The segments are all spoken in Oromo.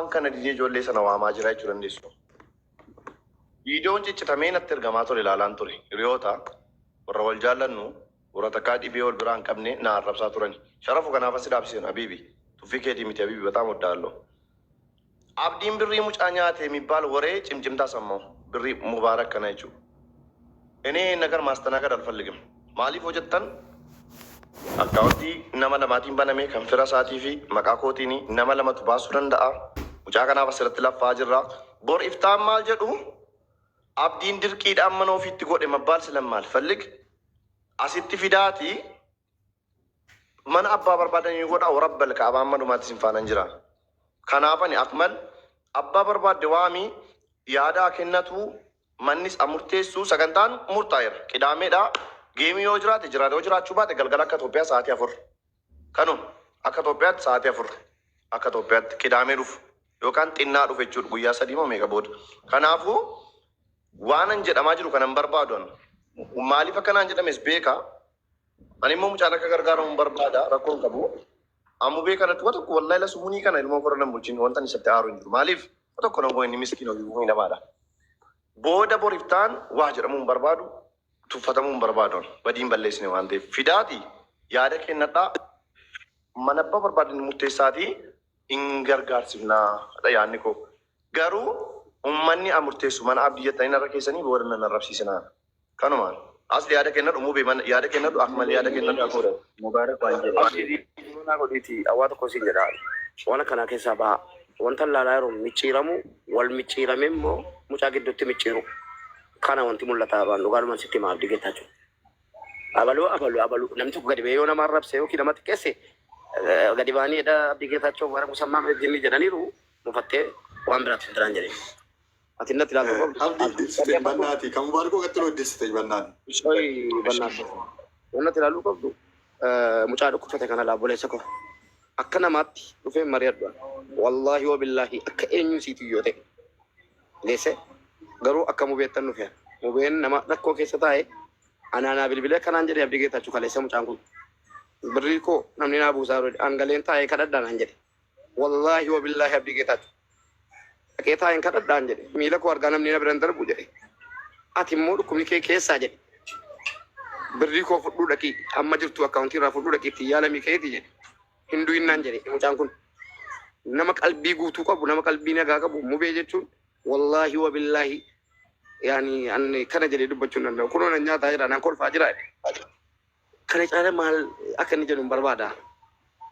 Maafan kana didee ijoollee sana waamaa jira jechuu dandeessu. Viidiyoon ciccitamee natti ergamaa ture ilaalaan ture. Hiriyoota warra wal jaallannu warra takkaa dhibee wal biraa hin qabne na arrabsaa turani. Sharafu kanaafan si dhaabsisen habiibi. Tuffii keetii miti habiibi በጣም ወዳለሁ። Abdiin birrii mucaa nyaate የሚባል ወሬ ጭምጭምታ ሰማሁ። Birrii Mubaarak kana jechuudha. እኔ ይሄን ነገር ማስተናገድ አልፈልግም። Maaliif hojjettan akkaawuntii nama lamaatiin baname kan fira isaatii fi maqaa kootiin nama lamatu baasuu danda'a. Mucaa kanaaf asirratti laffaa jirra. Bor iftaan maal jedhu abdiin dirqiidhaan mana ofiitti godhe መባል ስለማልፈልግ asitti fidaatii mana abbaa barbaadanii godha warabbal kaabaan madumaatti sin faanan jira. Kanaaf ani Akmal abbaa barbaadde waamii yaadaa kennatu mannis murteessu sagantaan murtaa'eera. Qidaameedha. Geemii yoo jiraate jiraate yoo jiraachuu baate galgala akka Itoophiyaa sa'aatii 4. Kanuma akka Itoophiyaatti sa'aatii 4 akka Itoophiyaatti qidaamee dhufu yookaan xinnaa dhufu jechuudha guyyaa 3 moo meeqa booda. Kanaafuu waan an jedhamaa jiru kanan barbaadu an. Maaliif akkanaan jedhames beeka. Ani immoo mucaan akka gargaaramu barbaada rakkoo hin qabu. Ammoo kanatti wa tokko wallahi la sumunii kana ilmoo korra nan bulchin wanta ani isatti aaru hin jiru. Maaliif wa tokko nan inni miskiin hojii namaadha. Booda boriftaan waa jedhamuu hin barbaadu tuffatamuu hin barbaadu badiin balleessine waan ta'eef fidaati yaada kennadhaa mana abbaa barbaadan murteessaatii hin gargaarsifnaa dha yaadni koo. Garuu ummanni murteessu mana abdii jettanii narra keessanii booda nan arrabsiisinaa. Kanumaan asli yaada kennadhu mubee mana yaada kennadhu akmal yaada kennadhu. Mubaarak waan jedhe. Abdii naa godhiiti awwaa tokko siin jedha. Waan akkanaa keessaa baha. Wanta ilaalaa yeroo micciiramu wal micciirame immoo mucaa gidduutti micciiru. Kana wanti mul'ataa baan dhugaadhumaan sitti himaa Abdii Geetaachoo. Abaluu abaluu abaluu namni tokko gadi ba'ee yoo nama arrabse yookiin nama xiqqeesse gadi ba'anii edha Abdii Geetaachoo bara musammaa jinni jedhaniiru mufattee waan biraatti hin jiraan jedhee. Ati innatti ilaaltu qabdu. Abdii iddisite bannaati. Kan Mubaarakoo qaxxiloo iddisite bannaati. Soy bannaati. Wannatti ilaaluu qabdu mucaa dhukkubsate kana laabboleessa koo. Akka namaatti dhufee mari'adhu. Wallaahi wa billaahi akka eenyu siitu yoo ta'e. Geesse garuu akka mubeettan dhufe. Mubeen nama rakkoo keessa taa'e anaanaa bilbilee akkanaan jedhe Abdii Geetaachuu kaleessa mucaan kun. Birrii koo namni naa buusaa jiru angaleen taa'ee kadhadhaa naan jedhe. Wallaahi wa billaahi Abdii Geetaachuu. Dhaqee taa'een kadhadhaan jedhe. Miila koo argaa namni na bira hin darbu jedhe. Ati immoo dhukkubni kee keessaa jedhe. Birrii koo fudhuu dhaqii amma jirtu akkaawuntii irraa fudhuu dhaqii ittiin yaalamii keeti jedhe. Hin du'innaan jedhe mucaan kun. Nama qalbii guutuu qabu, nama qalbii nagaa qabu, mubee jechuun wallaahi wa billaahi yaani ani kana jedhee dubbachuu hin danda'u. Kunoo nan nyaataa jira, nan kolfaa jira. Kana caala maal akka inni jedhu hin barbaada.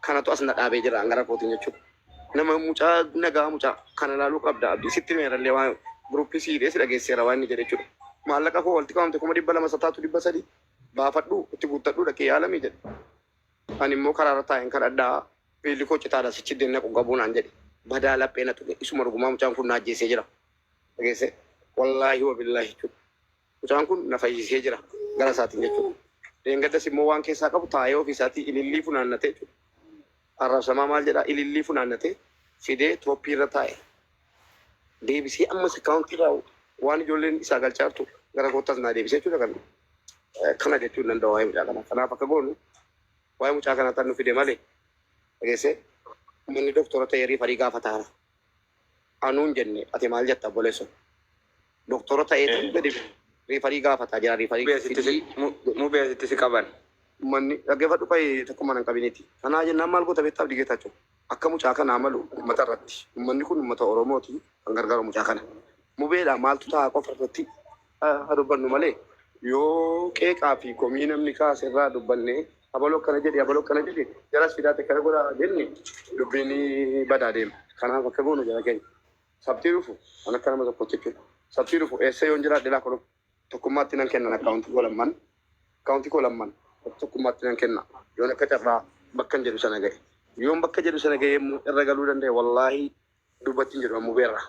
Kanatu as na dhaabee jira gara kootiin jechuudha. Nama mucaa nagaa mucaa kana ilaaluu qabda abdii sitti meerallee waan giruuppii siidhee si dhageesseera waan inni jedhe jechuudha. Maallaqa koo walitti qabamte 200,000 sataatu 300 baafadhu itti guuttadhu dhaqee yaalamii jedhe. Ani immoo karaarra taa'een kadhadhaa miilli koo citaadha sichi deemna qabuu naan jedhe. Badaa laphee na tuqe isuma dhugumaa mucaan kun na ajjeesee jira. Dhageesse wallaahi wa billaahi jechuudha. Mucaan kun na fayyisee jira gara isaatiin jechuudha. Deengaddas immoo waan keessaa qabu taa'ee ofii isaatii ilillii funaannatee jechuudha. Arrabsamaa maal jedhaa ilillii funaannatee fidee tooppii irra taa'e. Deebisee ammas akkaawuntii irraa waan ijoolleen isaa galchaa jirtu gara koottaas naa deebisee jechuudha kan kana jechuu hin danda'u waa'ee mucaa kanaa. Kanaaf akka goonu waa'ee mucaa kanaa tan nu fide malee dhageessee manni doktora ta'ee referii gaafataara. Anuun jenne ati maal jetta obboleessa? Doktora ta'eetu gadi referii gaafataa jira referii fidii Mubee asitti si qaban. Manni dhaggeeffadhu qayi tokkuma nan qabiniiti. Kanaa jennaan maal goota beektaa Abdii Geetaachoo? Akka mucaa kanaa malu uummata irratti. Uummanni kun uummata Oromooti kan gargaaru mucaa kana. Mubeedha maaltu ta'a qofa irratti haa dubbannu malee yoo qeeqaa fi komii namni kaase irraa dubbanne abaloo akkana jedhe abaloo akkana jedhe jaras fidaate akkana godhaa jenne dubbiin badaa deema. Kanaaf akka goonu jara keenya. Sabtii dhufu kan akka nama tokkotti jechuudha. Sabtii dhufu eessa yoon jiraadhe laa kun tokkummaatti nan kennan akkaawuntii koo lamman. Akkaawuntii koo lamman tokkummaatti nan kenna. Yoon akka carraa bakka hin jedhu sana ga'e. Yoon bakka jedhu sana ga'e immoo irra galuu danda'e wallaahi dubbatti hin jedhu mubeerra.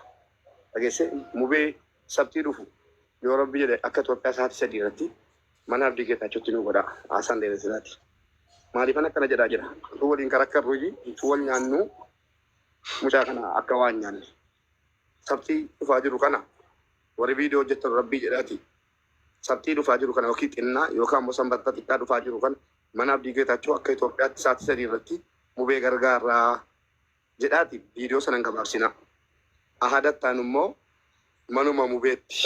Dhageesse mubee sabtii dhufu yoo rabbi jedhe akka Itoophiyaa sa'aatii 3 irratti mana Abdii Geetaachotti nu godha haasaan dheeressinaati. Maaliifan akkana jedhaa jira? Utuu waliin karakkarru utuu wal nyaannu mucaa kana akka waan nyaanne. Sabtii dhufaa jiru kana warri viidiyoo hojjetan rabbii jedhaati. Sabtii dhufaa jiru kana yookiin xinnaa yookaan immoo sanbatta xiqqaa dhufaa jiru kana mana Abdii Geetaachoo akka Itoophiyaatti sa'aatii 3 irratti mubee gargaarraa jedhaati viidiyoo sana hin gabaabsinaa. Ahada itti immoo manuma Mubeetti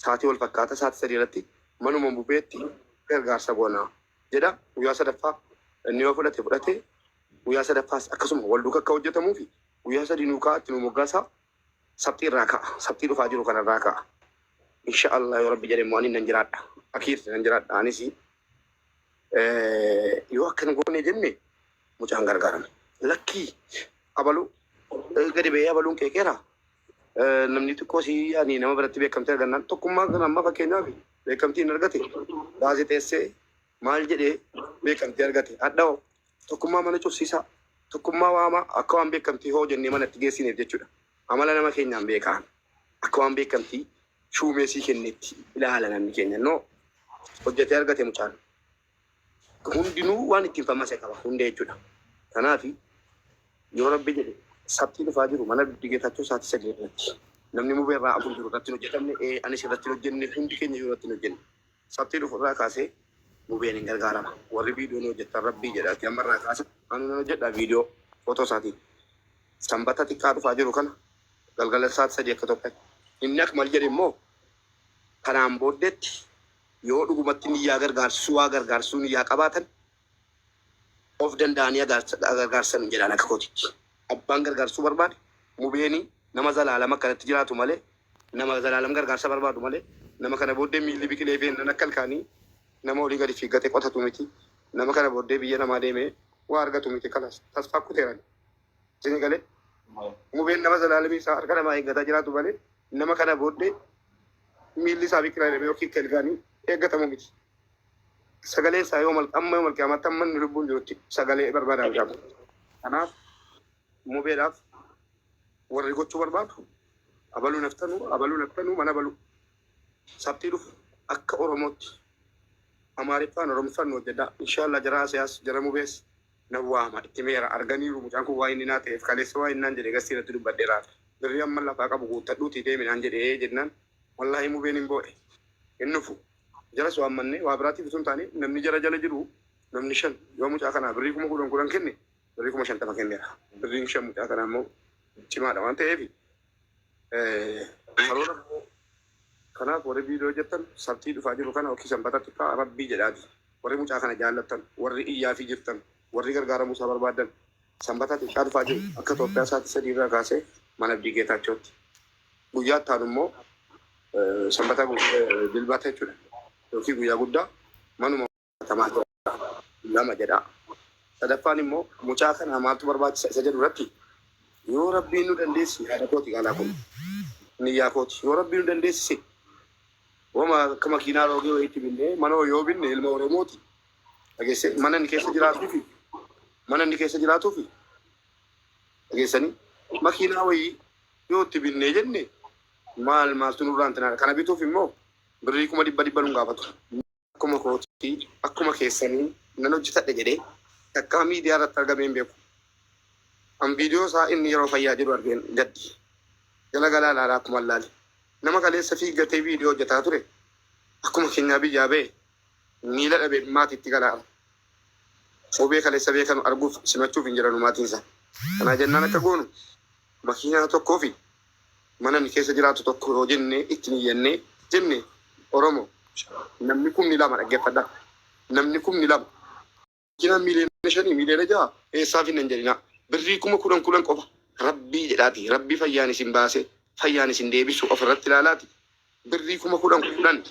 sa'aatii wal fakkaata sa'aatii 3 irratti manuma Mubeetti gargaarsa goonaa jedha. Guyyaa sadaffaa inni yoo fudhate fudhate, guyyaa sadaffaas akkasuma wal duukaa akka hojjetamuu fi guyyaa sadii nuu ka'a, itti nu moggaasaa, sabxii irraa ka'a, sabxii dhufaa jiru kanarraa ka'a. Insha Allah, yoo Rabbi jedhe immoo ani nan jiraadha. Akiir nan jiraadha anis. Yoo akkana goone jenne mucaan gargaarame. Lakkii, abalu gadi ba'ee abaluun qeeqeera. Namni xiqqoo si ani nama biratti beekamtii argannaan, tokkummaa kana amma fakkeenyaaf beekamtii hin argate, gaazexeessee maal jedhee beekamtii argate. Hadha'oo tokkummaa mana cufsiisaa, tokkummaa waamaa, akka waan beekamtii hoo jennee manatti geessineef jechuudha. Amala nama keenyaan beekaan akka waan beekamtii shuumeesii kennetti ilaala namni keenya. No, hojjetee argate mucaan. Hundinuu waan ittiin fammase qaba hundee jechuudha. Kanaaf yoo Rabbi jedhe sabtii dhufaa jiru mana Geetaachoo sa'aatii 3 irratti, namni Mubee irraa afur jiru irratti hin hojjetamne, anis irratti hin hojjenne, hundi keenya yoo irratti hin hojjenne, sabtii dhufu irraa kaasee Mubeen hin gargaarama. Warri viidiyoo ni hojjettan, Rabbii jedhaati amma irraa kaase anu nan hojjedha viidiyoo footoo isaatiin. Sanbata xiqqaa dhufaa jiru kana galgala sa'aatii 3 akka Itoophiyaatti. Inni akka mal jedhe immoo, kanaan booddeetti yoo dhugumatti niyyaa gargaarsisuu, waa gargaarsisuu niyyaa qabaatan, of danda'anii gargaarsan jedhaan akka kootitti. Abbaan gargaarsuu barbaade, Mubeenii nama zalaalam akkanatti jiraatu malee, nama zalaalam gargaarsa barbaadu malee, nama kana booddee miilli biqilee fi akka ilkaanii nama olii gadi fiiggatee qotatu miti. Nama kana booddee biyya namaa deemee waa argatu miti, kalas tasfaa kuteeran. Isin galee, Mubeen nama zalaalamii isaa harka namaa eeggataa jiraatu malee, nama kana booddee miilli isaa biqilaa deemee yookiin akka ilkaanii eeggatamu miti. Sagalee isaa yoo amma yoo malqiyaamaatti, amma inni lubbuun jirutti sagalee barbaadan qabu. Kanaaf Mubeedhaaf warri gochuu barbaadu, abaluu naftanuu, abaluu naftanuu, mana baluu sabtii dhufu akka Oromootti Amaariffaan Oromiffaan nu hojjedhaa. Inshaallah jara Asiyaas jara Mubees nan waama, itti meera arganiiru. Mucaan kun waa inni naa ta'eef, kaleessa waa inni naan jedhe gastii irratti dubbadheera. Birrii amma lafaa qabu guuttadhuutii deemi naan jedhee jennaan, wallaahi Mubeen hin boo'e, hin dhufu. Jaras waammanne, waa biraatiif osoo hin taane, namni jara jala jiru namni shan yoo mucaa kanaa birrii 10,000 10 kenne, birrii 50,000 kenneera. Birriin shan mucaa kanaa immoo cimaadha waan ta'eef karoora. Kanaaf warri viidiyoo hojjettan sabtii dhufaa jiru kana yookiin sanbata xiqqaa, Rabbii jedhaati. Warri mucaa kana jaallattan, warri iyyaafii jirtan, warri gargaaramuu isaa barbaadan, sanbata xiqqaa dhufaa jiru akka Itoophiyaa sa'aatii 3 irraa kaasee mana Abdii Geetaachootti. Guyyaa itti aanu immoo sanbata, dilbata jechuudha, yookiin guyyaa guddaa manuma tamaa jira lama jedha. Sadaffaan immoo mucaa kana maaltu barbaachisa isa jedhu irratti, yoo Rabbiin nu dandeessi, yaada kooti qaalaa kun niyyaa kooti, yoo Rabbiin nu dandeessise wama akka makiinaa roogee wayiitti binnee, mana yoo binne, ilma Oromooti dhageesse, mana inni keessa jiraatuu fi mana inni keessa jiraatuu fi, dhageessanii, makiinaa wayii yoo itti binnee jenne, maal maaltu nurraa hin? Kana bituuf immoo birrii 100,000 nun gaafatu. Akkuma kootii, akkuma keessanii nan hojjetadhe jedhee takkaa miidiyaa irratti argamee hin beeku. An viidiyoo isaa inni yeroo fayyaa jiru argeen gaddi. Jala galaa ilaalaa akkuma ilaale. Nama kaleessa fiiggatee viidiyoo hojjetaa ture akkuma keenyaa biyyaa ba'e, miila dhabee maatiitti galaa. Kophee kaleessa beekanu arguuf simachuuf hin jiranu maatiin isaa. Kanaa jennaan akka goonu, makiinaa tokkoo fi mana inni keessa jiraatu tokko yoo jennee ittiin iyyannee jenne, Oromo namni 2,000, dhaggeeffadha. Namni 2,000 makiinaa 5 miiliyoona, 6 miiliyoona eessaaf hin jedhina. Birrii 10,000 10,000 qofa, Rabbii jedhaati. Rabbii fayyaan isin baase fayyaan isin deebisu ofirratti ilaalaati. Birrii 10,000 10,000,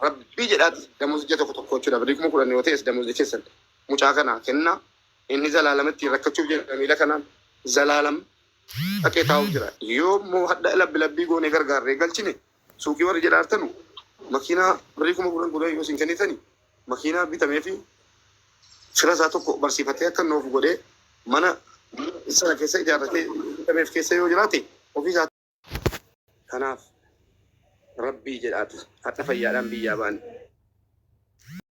Rabbii jedhaati, damoozija tokko tokko jechuudha. Birrii 10,000 yoo ta'es damoozija keessan mucaa kanaa kennaa. Inni zalaalamatti rakkachuuf jedha, miila kanaan zalaalam dhaqee taa'uuf jira. Yoo immoo hadha labbi labbii goonee gargaarree galchine, suuqii warri jedhaartanu, makiinaa birrii 10,000 10 yoo isin kennitani, makiinaa bitamee fi fira isaa tokko barsiifatee akka inni oofu godhee, mana sana keessa ijaarratee bitameef keessa yoo jiraate ofii isaa. Kanaaf Rabbii jedhaati, hadha fayyaadhaan biyyaa baane.